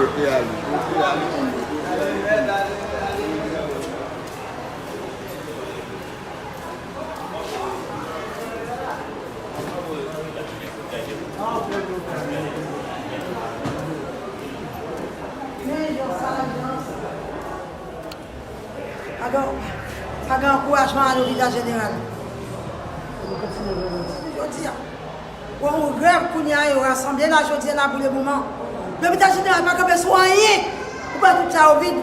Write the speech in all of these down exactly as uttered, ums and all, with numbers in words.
Pa gen, pa gen ankourajman a lopital jeneral. Jodi a, wè yon grèv kounye a, yo rasanble la jodi a la pou le moman. Lopital jeneral pa kanpe sou anyen. Ou pa tout sa yo vid.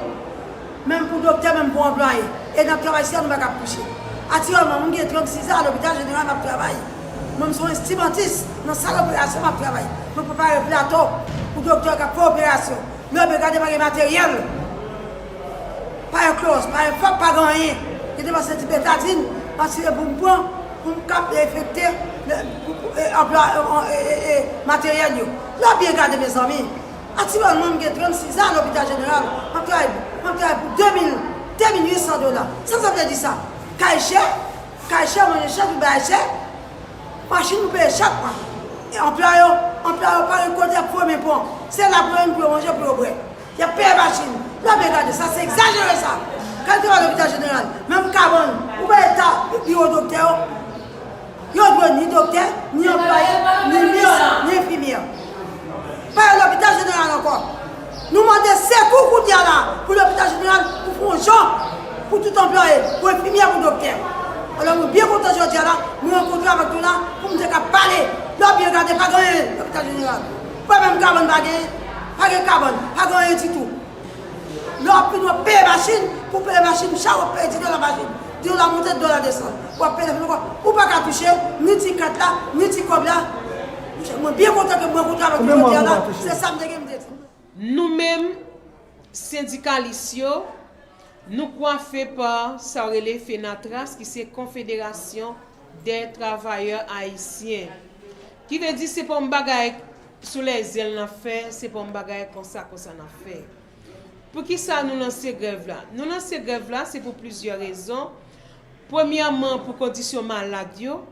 Menm pou doktè, menm pou anplwaye. E n ap travay si nou pa kab touche. Aktyèlman, mwen gen trannsis an, lopital jeneral m ap travay. Mwen, m se yon estimantis. Nan sal operasyon, m ap travay. Mwen prepare plato pou doktè k ap fè operasyon. Lè w gade, pa gen materyèl. Pa gen klòs, pa gen fòk, pa gen anyen. Gen te pase ti betadin, m ap tire pou m pran, pou m kab enfekte, e, anplwa, e, e, e, e, materyèl yo. Lè w byen gade, mezanmi, aktyèlman, m gen trannsis an lopital jeneral. M ap travay, m ap travay pou de mil, de mil uit san dola. Sa, sa vle di sa? Kay chè, kay chè, manje chè, tout bagay chè. Machin pou peye chak mwa. E anplwaye yo, anplwaye yo pa gen kote y ap foure men pran. Se la pou yo vin pou yo manje, pou yo bwè. Y ap peye machin. Lè w byen gade, sa se egzajere sa. Kalite pa lopital jeneral. Menm kabann, ou pa eta biwo doktè yo. Yo dwe ni doktè, ni anplwaye, ni mis, ni enfimyè. Pa gen lopital jeneral ankò. Nou mande sekou kounye a la pou lopital jeneral, pou fè yon jan pou tout anplwaye, pou enfimyè, pou doktè. Alò, mwen byen kontan jodi a la, mwen rankontre avèk nou la, pou m te ka pale. Lè w byen gade, pa gen anyen lopital jeneral. Pa menm kabann pa gen, pa gen kabann, pa gen anyen ditou. Lè w ap vin, w ap peye machin, pou peye machin, chak w ap peye di dola machin, di dola monte, di dola desann. W ap peye telefòn ankò, ou pa ka touche ni ti kat la, ni ti kòb la. Mwen byen kontan ke mwen rankontre avèk nou jodi a la, se sa m te gen m te di. Nou menm, sendikalis yo, nou kwafe pa sa yo rele FENATRAS, ki se Confédération des Travailleurs Haïtiens. Ki vle di se pa yon bagay sou lèzèl n ap fè, se pa yon bagay konsa, konsa n ap fè. Poukisa nou lanse grèv la? Nou lanse grèv la, se pou plizyè rezon. Premyèman, pou kondisyon malad yo,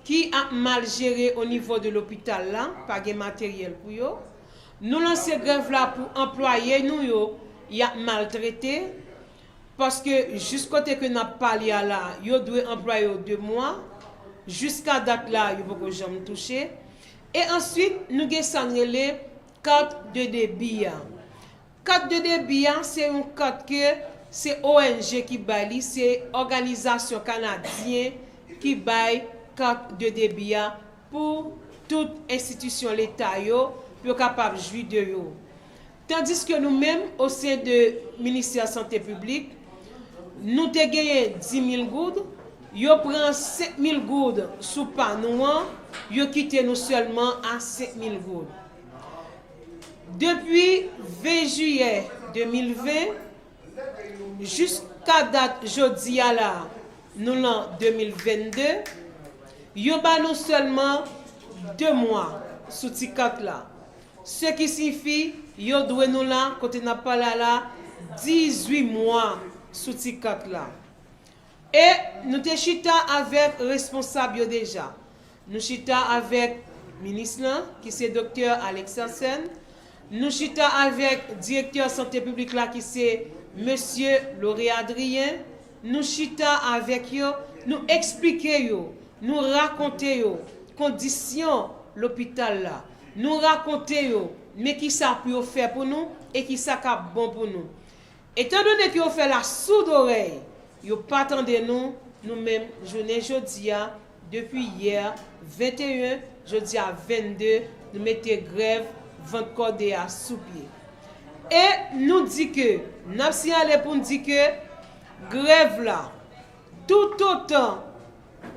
ki ap mal jere o nivo de lopital la, pa gen materyèl pou yo. Nou lanse grèv la pou anplwaye nou yo, y ap maltrete, paske jis kote ke n ap pale a la, yo dwe anplwaye yo de mwa, jiska dat la, yo poko janm touche. E answit, nou gen sa n rele kat de debi a. Kat de debi a, se yon kat ke se O N G ki bay li, se òganizasyon kanadyen ki bay kat de debi a pou tout enstitisyon leta yo, pou yo kapab jwi de yo. Tandiske nou menm, o sen de Ministè Sante Piblik, nou te genyen dis mil goud, yo pran senk mil goud sou pa nou an, yo kite nou sèlman a senk mil goud. Depi ven jiyè de mil ven, jiska dat jodi a la, nou lan de mil vennde, yo ba nou sèlman de mwa sou ti kat la. Se ki siyifi, yo dwe nou la, kote n ap pale a la, dizuit mwa sou ti kat la. E nou te chita avèk responsab yo deja. Nou chita avèk minis lan, ki se Doktè Alex Hersen. Nou chita avèk direktè sante piblik la, ki se Mesye Lauré Adrien. Nou chita avèk yo, nou eksplike yo, nou rakonte yo kondisyon lopital la. Nou rakonte yo, men kisa pou yo fè pou nou e kisa k ap bon pou nou. Etandone ke yo fè la soud orèy, yo pa tande nou, nou menm, jounen jodi a, depi yè, venteyen, jodi a vennde, nou mete grèv vant kòde a sou pye. E nou di ke, n ap siyale pou n di ke grèv la, toutotan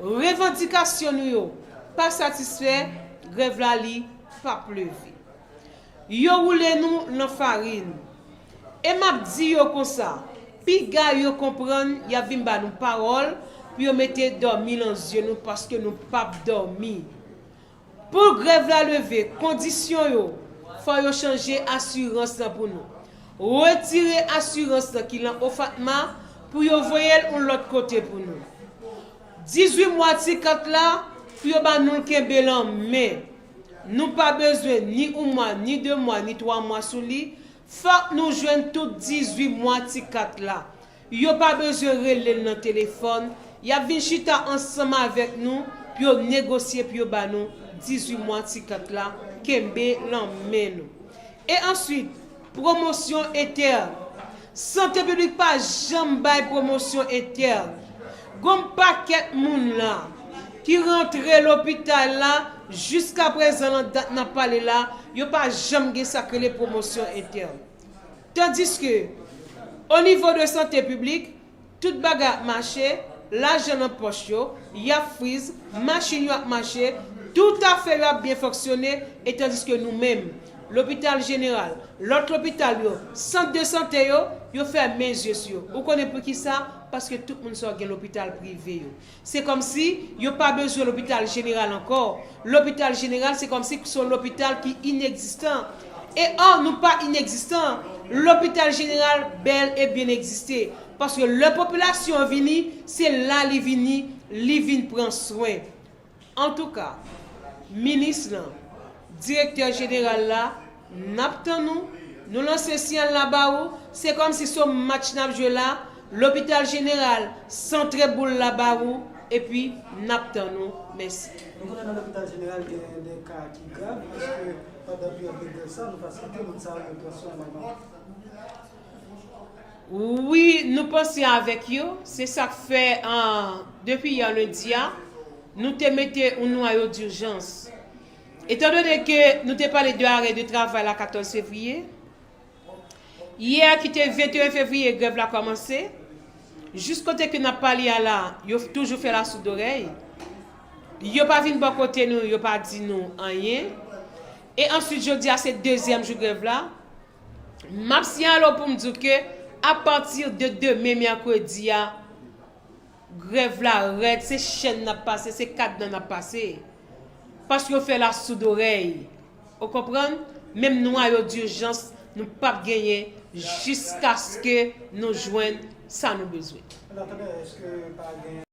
revandikasyon nou yo pa satisfè, grèv la li p ap leve. Yo woule nou nan farin. E m ap di yo konsa, piga yo konprann, y ap vin ba nou pawòl pou yo mete dòmi nan zye nou, paske nou p ap dòmi. Pou grèv la leve, kondisyon yo, fò yo chanje asirans lan pou nou. Retire asirans lan ki lan OFATMA pou yo voye l yon lòt kote pou nou. Dizuit mwa ti kat la, pou yo ba nou l kenbe l an men. Nou pa bezwen ni yon mwa, ni de mwa, ni twa mwa sou li. Fòk nou jwenn tout dizuit mwa ti kat la. Yo pa bezwen rele n nan telefòn. Y ap vin chita ansanm avèk nou pou yo negosye, pou yo ba nou dizuit mwa ti kat la. Kenbe lan men nou. E answit, pwomosyon entèn. Sante piblik pa janm bay pwomosyon entèn. Gon pakèt moun la ki rantre lopital la, jiskaprezan, nan dat n ap pale la, yo pa janm gen sa k rele pwomosyon entèn. Tandiske, o nivo de sante piblik, tout bagay ap mache, lajan nan pòch yo, y ap friz, machin yo ap mache, tout afè yo ap byen fonksyone, e tandiske nou menm, lopital jeneral, lòt lopital yo, sant de sante yo, yo fèmen zye sou yo. Ou konnen poukisa? Paske tout moun sa yo gen lopital prive yo. Se kòmsi yo pa bezwen lopital jeneral ankò. Lopital jeneral, se kòmsi se yon lopital ki inegzistan. E ò, nou pa inegzistan. Lopital jeneral bèl e byen egziste. Paske lè popilasyon an vini, se la li vini, li vin pran swen. Antouka, minis lan, direktè jeneral la, n ap tann ou. Nou lanse siyal la ba ou. Se kòmsi se yon match n ap jwe la. Lopital jeneral santre boul la ba ou. Epi, n ap tann ou. Mèsi. Nou konnen nan lopital jeneral gen de ka ki grav. Èske pandan peryòd de grèv sa, nou fasilite moun sa yo pran swen laba? Wi, nou panse avèk yo. Se sa k fè, an, depi yè lendi a, nou te mete yon nwayo dijans. Etandone ke nou te pale de arè de travay la katòz fevriye, yè ki te venteyen fevriye, grèv la kòmanse. Jis kote ke n ap pale a la, yo toujou fè lasoudorèy. Yo pa vin bò kote nou, yo pa di nou anyen. E answit, jodi a se dezyèm jou grèv la. M ap siyale w pou m di w ke apati de demen, mèkredi a, grèv la rèd, se chèn n ap pase, se kadna n ap pase. Paske yo fè lasoudorèy. Ou konprann? Menm nwayo dijans, nou p ap genyen jiskaske nou jwenn sa nou bezwen.